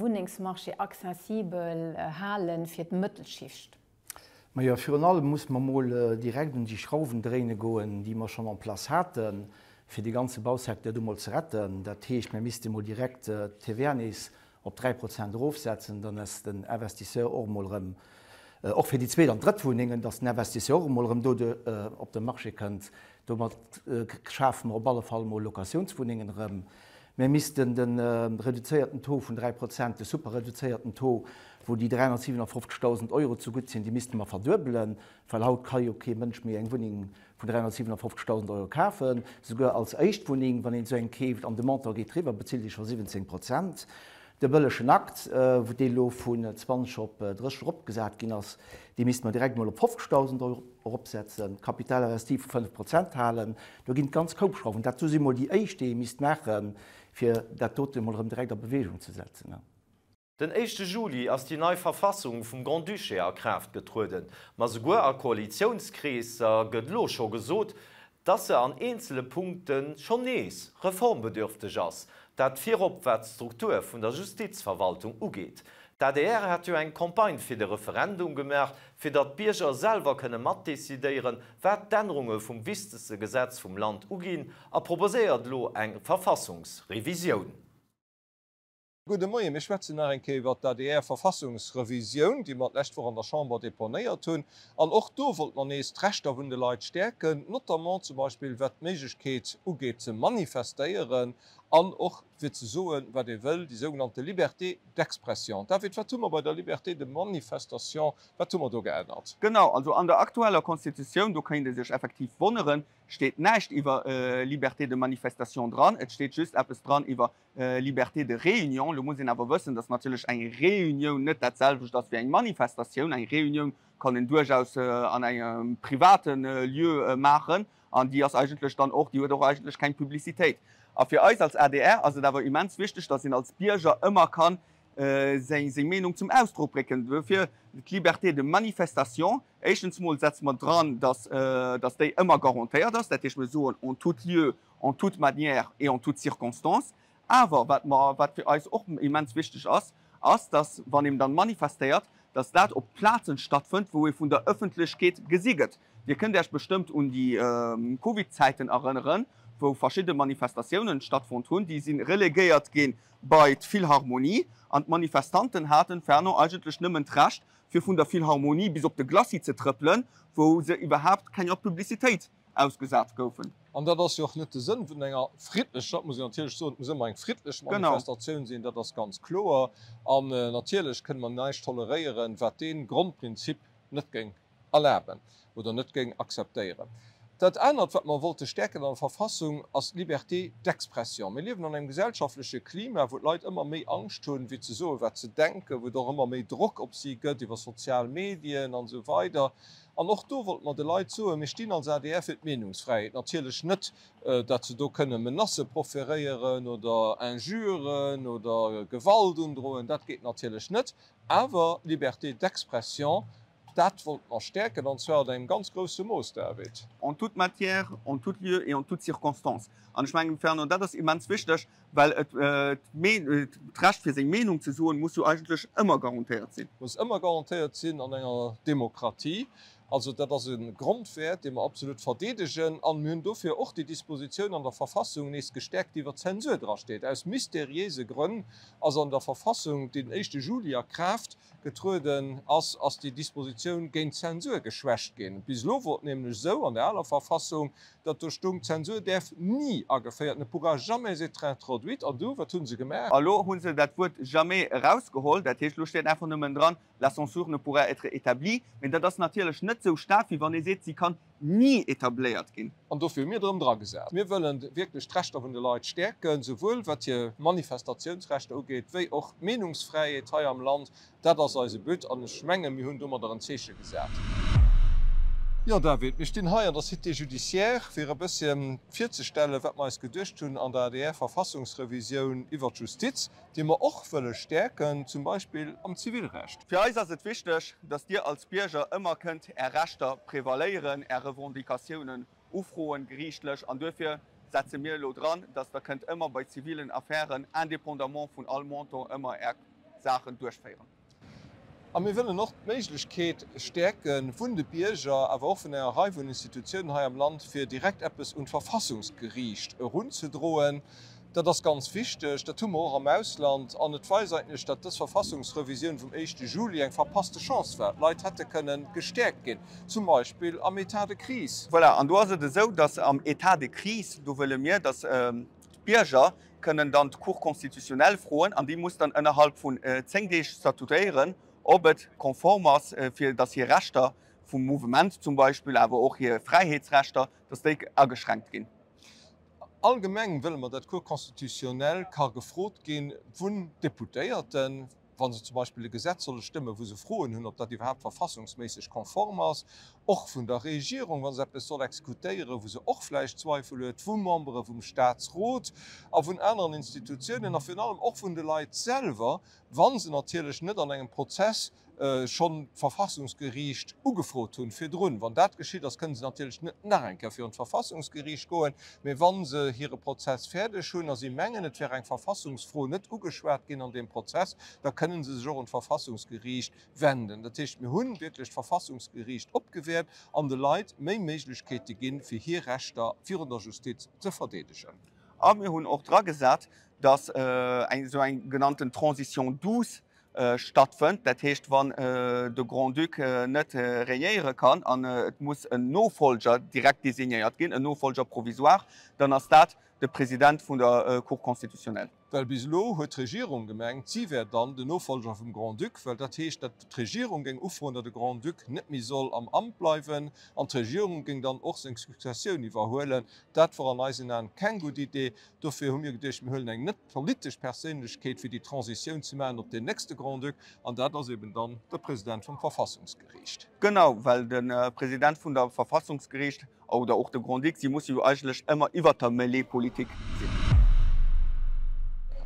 Wunnengsmarché accessibel hale fir d'Mëttelschicht? Majo, virun allem muss mer mol direkt un déi Schrauwen dréine goen, déi mer schonn en place haten, fir de ganze Bausecteur do mol ze retten. Dat heescht, mir misste mol direkt d'TVA nees op 3 Prozent erofsetzen, dann ass den Investisseur och emol erëm, och fir déi zweet an drëtt Wunnengen, dass den Investisseur och emol erëm do op de Marché kënnt. Domat schafe mer op alle Fall emol Locatiounswunnengen erëm. Mir missten de reduzéierten Taux vun 3 Prozent, de superreduzéierten Taux, wou déi 357.000 Euro zegutt sinn, déi misste mer verduebelen, well haut ka jo kee Mënsch méi eng Wunneng vun 357.000 Euro kafen. Souguer als éischt Wunneng, wann een esou eng keeft an de Montant geet driwwer, bezilt ee scho 17 Prozent. De bëllegen Akt, wou dee elo vun 20 op 30 eropgesat ginn ass, dee misste mer direkt emol op 50.000 Euro eropsetzen, d'Capital investi vu 5 Prozent halen. Do ginn et ganz Koup Schrauwen. Dat do si mol déi éischt, déi ee misst maachen, fir dat dote emol erëm direkt a Bewegung ze setzen. Den éischte Juli ass déi nei Verfassung vum Grand-Duché a Kraaft getrueden. Ma souguer a Koalitiounskreesser gëtt elo scho gesot, dass se an eenzele Punkte schonn nees reformbedürfteg ass, dat virop wat d'Struktur vun der Justizverwaltung ugeet. D'ADR hat jo eng Campagne fir de Referendum gemaach, fir datt d'Bierger selwer kënne matdecidéieren, wat d'Ännerunge vum wichtegste Gesetz vum Land uginn, a proposéiert elo eng Verfassungsrevisioun. Gudde Moien. Mir schwätzen nach eng Kéier iwwert d'ADR-Verfassungsrevisioun, déi mer d'lescht Woch an der Chamber deponéiert hunn. An och do wollte mer nees d'Rechter vun de Leit stäerken, notamment zum Beispill wat d'Méiglechkeet ugeet ze manifestéieren an och fir ze soen, wat ee wëll, déi sougenannte Liberté d'expression. David, wat hu mer bei der Liberté de manifestation, wat hu mer do geännert? Genau, also an der aktueller Constitutioun, do kéint ee sech effektiv wonneren, steet näischt iwwer Liberté de manifestation dran. Et steet just eppes dran iwwer Liberté de réunion. Lo muss een awer wëssen, dass natierlech eng Réunioun net dat selwecht ass wéi eng Manifestatioun. Eng Réunioun kann een duerchaus an engem private Lieu maachen an déi ass eigentlech dann och, déi huet och eigentlech keng Publicitéit. A fir eis als adr ass et awer immens wichteg, dass een als Bierger ëmmer kann seng Meenung zum Ausdrock brécken. Duerfir d'Liberté de manifestation. Éischtens mol setze mer dran, dass déi ëmmer garantéiert ass. Dat heescht, mir soen en tout lieu, en toute manière et en toute circonstance. Awer wat mer, wat fir eis och immens wichteg ass, ass, dass, wann een dann manifestéiert, dass dat op Plazen stattfënnt, wou ee vun der Ëffentlechkeet gesi gëtt. Dir kënnt Iech bestëmmt un déi Covid-Zäiten erënneren, wou verschidde Manifestatiounen stattfonnt hunn. Déi si relegéiert gi bei d'Philharmonie an d'Manifestanten haten ferno eigentlech nëmmen d'Recht, fir vun der Philharmonie bis op de Glacis ze trëppelen, wou se iwwerhaapt kenger Publicitéit ausgesat goufen. An dat ass jo och net de Sënn vun enger friddlecher, et muss een natierlech soen, et muss ëmmer eng friddlech Manifestatioun sinn, dat ass ganz kloer. An natierlech kënne mer näischt toleréieren, wat dee Grondprinzip net géing erlaben oder net géing akzeptéieren. Dat anert, wat mer wollte stäerken an der Verfassung, ass d'Liberté d'expression. Mir liewen an engem gesellschaftleche Klima, wou d'Leit ëmmer méi Angscht hunn, fir ze soen, wat se denken, wou et och ëmmer méi Drock op si gëtt iwwer sozial Medien an esou weider. An och do wollte mer de Leit soen, mir stinn als adr fir d'Meenungsfräiheet. Natierlech net, datt se do kënne Menacë proféréieren oder Injuren oder Gewalt undroen, dat geet natierlech net. Awer Liberté d'expression, Dat wollte mer stäerken, an zwar an engem ganz grousse Mooss, David. En toute matière, en tout lieu et en toutes circonstances. An ech mengen, Fernand, dat ass immens wichteg, well et d'Recht fir seng Meenung ze soen, muss jo eigentlech ëmmer garantéiert sinn. Muss ëmmer garantéiert sinn an enger Demokratie. Also dat ass e Grondwäert, dee mer absolut verdeedegen. An mir hunn dofir och déi Dispositioun an der Verfassung nees gestäerkt, déi iwwer d'Zensur drasteet. Aus mysteriéise Grënn ass an der Verfassung, déi den éischte Juli a Kraaft Getrueden ass, ass déi Dispositioun géint d'Zensur geschwächt ginn. Bis elo wor et nämlech esou an der aler Verfassung, datt do stung, d'Zensur däerf ni ageféiert, ne pourra jamais être introduite. An du, wat hu se gemaach? A lo hu se dat Wuert jamais erausgeholl. Dat heescht, elo steet einfach nëmmen dran, la censure ne pourra être établie. Mee dat ass natierlech net esou staark, wéi wann ee seet, si kann ni etabléiert ginn. An dofir hu mir et erëm dragesat. Mir wëllen wierklech d'Rechter vun de Leit stäerken, souwuel wat hir Manifestatiounsrechter ugeet, wéi och d'Meenungsfräiheet hei am Land. Dat ass eise But an ech mengen, mir hunn domadder en Zeeche gesat. Jo, David, mir stinn hei an der Cité judiciaire, fir e bësschen virzestellen, wat mer eis geduecht hunn an der ADR-Verfassungsrevisioun iwwert d'Justiz. Déi mer och wëlle stäerken, zum Beispill am Zivilrecht. Fir eis ass et wichteg, dass Dir als Bierger ëmmer kënnt Är Rechter prevaléieren, Är Revendicatiounen ufroen, geriichtlech. An duerfir setze mir elo dran, dass Der kënnt ëmmer bei zivilen Affären, indépendamment vun all Montant, ëmmer Är Saachen duerchféieren. A mir wëllen och d'Méiglechkeet stäerke vun de Bierger, awer och vun enger Rei vun Institutiounen hei am Land, fir direkt eppes un d'Verfassungsgeriicht erunzedroen. Dat ass ganz wichteg. Dat hu mer och am Ausland. An et weist eigentlech, datt dës Verfassungsrevisioun vum éischte Juli eng verpasste Chance war. D'Leit hätte kënnen gestäerkt ginn, zum Beispill am État de crise. Voilà, an do ass et esou, datt am État de crise, do wëlle mir, datt d'Bierger kënnen dann d'Cour constitutionnelle froen an déi muss dann ënnerhalb vun 10 Deeg statutéieren, ob et konform ass, fir datt hir Rechter vum Mouvement zum Beispill, awer och hir Fräiheetsrechter, datt déi ageschränkt ginn. Allgemeng wëlle mer, datt d'Cour constitutionnelle ka gefrot gi vun Deputéierten, wa se zum Beispill e Gesetz solle stëmmen, wou se Froen hunn, ob dat iwwerhaapt verfassungsméisseg konform ass, och vun der Regierung, wa se eppes soll exekutéieren, wou se och vläicht Zweifel huet, vu Membere vum Statsrot a vun aneren Institutiounen a virun allem och vun de Leit selwer, wa se natierlech net an engem Prozess schonn d'Verfassungsgeriicht ugefrot hunn virdrun. Wann dat geschitt ass, kënne se natierlech net nach eng Kéier virun d'Verfassungsgeriicht goen, mee wa se hire Prozess fäerdeg hunn a si mengen, et wär eng Verfassungsfro net ugeschwat ginn an deem Prozess, da kënne se sech och un d'Verfassungsgeriicht wenden. Dat heescht, mir hu wierklech d'Verfassungsgeriicht opgewäert an de Leit méi Méiglechkeete ginn, fir hir Rechter virun der Justiz ze verdeedegen. A mir hunn och dragesat, dass eng esou eng genannten Transition douce stattfënnt, dat heescht wann de Grand-Duc net regnéiere kann an et muss en Nofolger direkt designéiert ginn, en Nofolger provisoire, dann ass dat de President vun der Cour constitutionnelle. Well bis elo huet d'Regierung gemengt, si wär dann den Nofolger vum Grand-Duc, well dat heescht, datt d'Regierung géing ufroen, datt de Grand-Duc net méi soll am Amt bleiwen an d'Regierung géing dann och seng Successioun iwwerhuelen. Dat wor an eisen Aen keng gutt Idee. Dofir hu mir geduecht, mir huelen eng net politesch Perséinlechkeet, fir déi Transitioun ze maachen op deen nächste Grand-Duc, an dat ass eben dann de President vum Verfassungsgeriicht. Genau, well de President vun der Verfassungsgeriicht oder och de Grand-Duc, si musse jo eigentlech ëmmer iwwert der Mêlée politique sinn.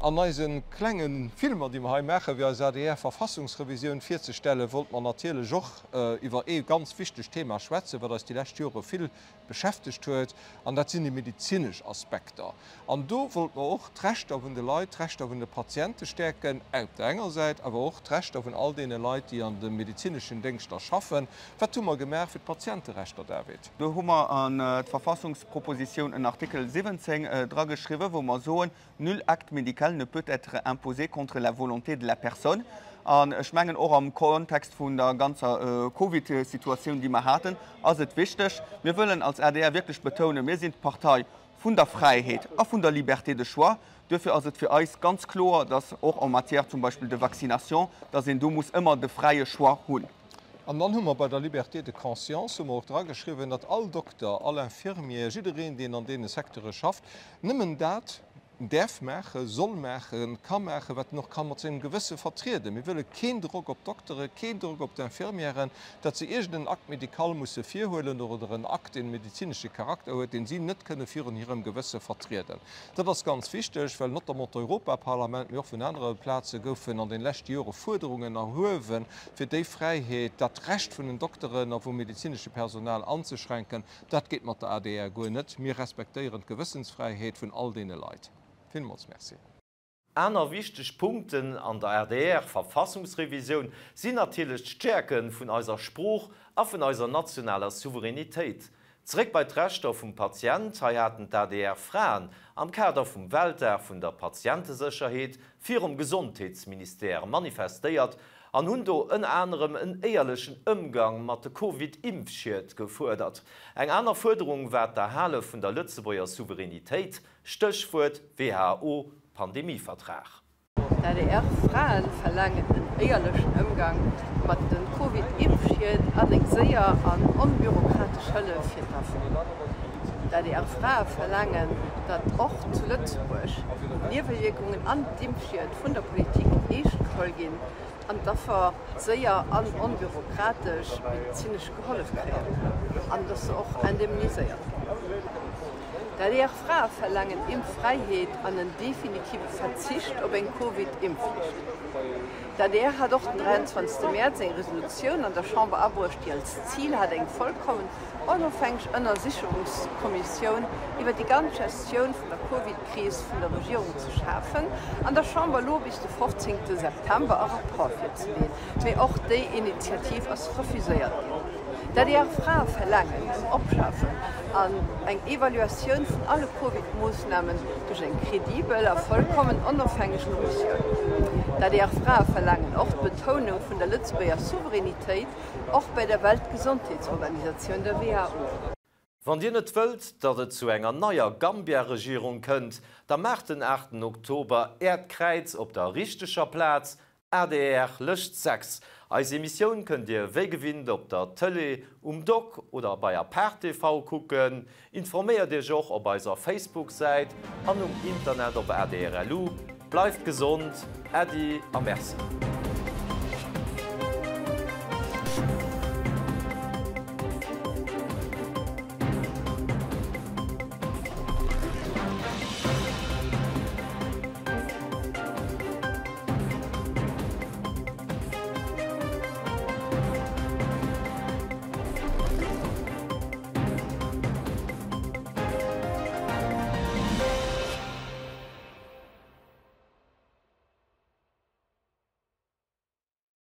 An eise klenge Filmer, déi mer hei maachen, fir eis ADR-Verfassungsrevisioun virzestellen, wollte mer natierlech och iwwer ee ganz wichtegt Thema schwätzen, wat eis déi lescht Jore vill beschäftegt huet, an dat sinn déi medezinesch Aspekter. An do wollte mer och d'Rechter vun de Leit, d'Rechter vun de Patiente stäerken op der enger Säit, awer och d'Rechter vun all deene Leit, déi an de medezineschen Déngschter schaffen. Wat hu mer gemaach fir d'Patienterechter, David? Do hu mer an d'Verfassungspropositioun en Artikel 17 drageschriwwen, wou mer soen, Nul acte médical ne peut être imposé contre la volonté de la personne. An ech mengen, och am Kontext vun der ganzer Covid-Situatioun, déi mer haten, ass et wichteg, mir wëllen als adr wierklech betounen, mir sinn d'Partei vun der Fräiheet a vun der Liberté de choix. Duerfir ass et fir eis ganz kloer, dass och en matière zum Beispill de vaccination, dass een do muss ëmmer de fräie Choix hunn. An dann hu mer bei der Liberté de conscience hu mer och drageschriwwen, datt all Dokter, all Infirmier, jiddereen, deen an deene Secteure schafft, nëmmen dat däerf maachen, soll maachen, ka maachen, wat en och ka mat sengem Gewësse vertrieden. Mir wëlle keen Drock op d'Doktere, keen Drock op d'Infirmièren, datt se iergend en Acte médical musse virhuelen oder en Akt, deen e medezinesche Charakter huet, deen si net kënne virun hirem Gewësse vertrieden. Dat ass ganz wichteg, well notamment d'Europaparlament, mee och vun anere Plaze goufen an den leschte Jore Fuerderungen erhuewen, fir déi Fräiheet, dat Recht vun den Dokteren a vum medezinesche Personal anzeschränken. Dat geet mat der adr guer net. Mir respektéieren d'Gewëssensfräiheet vun all deene Leit. Villmools Merci. Aner wichteg Punkten an der ADR-Verfassungsrevisioun sinn natierlech d'Stäerke vun eiser Sprooch a vun eiser nationaler Souveränitéit. Zeréck bei d'Rechter vum Patient, hei haten d'ADR-Fraen am Kader vum Weltdag vun der Patientesécherheet virum Gesondheetsministère manifestéiert an hunn do ënner anerem en éierlechen Ëmgang mat de Covid-Impfschied gefuerdert. Eng aner Fuerderung war d'Erhale vun der Lëtzebuerger Souveränitéit, Stéchwuert WHO-Pandemievertrag. D'ADR-Fraen verlaangen en éierlechen Ëmgang mat de Covid-Impfschied an eng séier an onbürokratesch Hëllef fir d'Affer. D'ADR-Frae verlaangen, datt och zu Lëtzebuerg d'Niewewierkungen an d'Impfschied vun der Politik eescht geholl ginn an d'Affer séier an onbürokratesch medezinesch gehollef kréien an datt se och indemniséiert ginn. D'ADR-Frae verlaangen Impffräiheet an en definitive Verzicht op eng Covid-Impfflicht. D'ADR hat och den 23 Mäerz eng Resolutioun an der Chamber abruecht, déi als Zil hat, eng vollkommen onofhängeg Ënnersicherungskommissioun iwwer déi ganz Gestioun vun der Covid-Kris vun der Regierung ze schafen an der Chamber elo bis de 15 September e Rapport virzeleeën. Mee och déi Initiativ ass refuséiert ginn. D'ADR-Frae verlaangen en Opschafen an eng Evaluatioun vun alle Covid-Moossnamen duerch eng kredibel a vollkommen onofhängeg Kommissioun. D'ADR-Frae verlaangen och d'Betounung vun der Lëtzebuerger Souveränitéit och bei der Weltgesondheetsorganisatioun, der WHO. Wann Dir net wëllt, datt et zu enger neier Gambia-Regierung kënnt, da maacht den aachten Oktober Äert Kräiz op der richteger Plaz, adr, Lëscht 6. Eis Emissioun kënnt Dir wéi gewinnt op der Tëlee, um Dock oder bei Apart TV kucken. Informéiert Iech och op eiser Facebook-Säit an um Internet op adr.lu. Bleift gesond, Äddi a Merci.